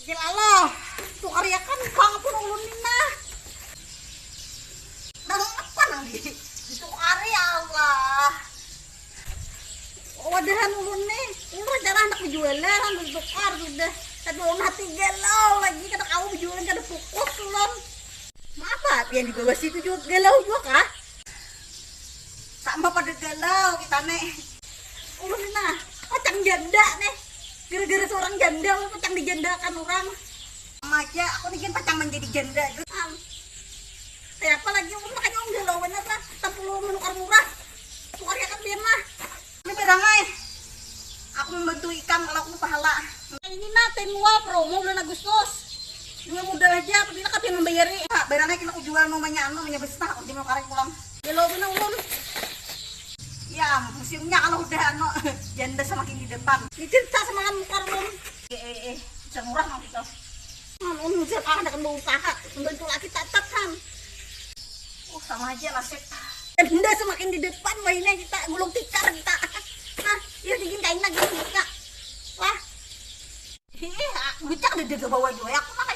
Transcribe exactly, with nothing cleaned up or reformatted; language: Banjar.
Gila loh, tukariakan pang pun ulun ni nah. Nang apa nang di ditukari ya Allah. Wadahan ulun nih, ulun rencana hendak berjualan, hendak bertukar sudah. Tapi ulun hati galau lagi, kada kawa berjualan, kada fokus ulun. Maapa pian di bawah situ juga galau juga kah? Sama pada galau kita nih. Ulun nah pacang janda nih. Gara-gara seorang janda ulun pacang dijandakan orang. Sama aja aku nih pacang menjadi janda juga. Am. Kayak apa lagi ulun makanya ulun galau bener lah. Tapi ulun menukar murah. Tukar ya kan pian lah. Ini barang ai. Aku membantu ikam kalau aku pahala. Ini nah tenua promo bulan Agustus. Dua modal aja apabila kalian membayari. Pak, barangnya kena kujual namanya anu, namanya besar, aku mau karek pulang. Gelo guna ulun. Ya, musimnya kalau udah anu janda semakin di depan. Ini cerita sama kan muka ulun. Eh, eh, eh, bisa murah nang kita. Kan ulun musim ah ada bau usaha, membantu laki tatap kan. Oh, sama aja nasib. Janda semakin di depan mainnya kita gulung tikar kita. Nah, iya bikin kain lagi kita. Wah. Ih, bicak ada di bawah juga aku mah.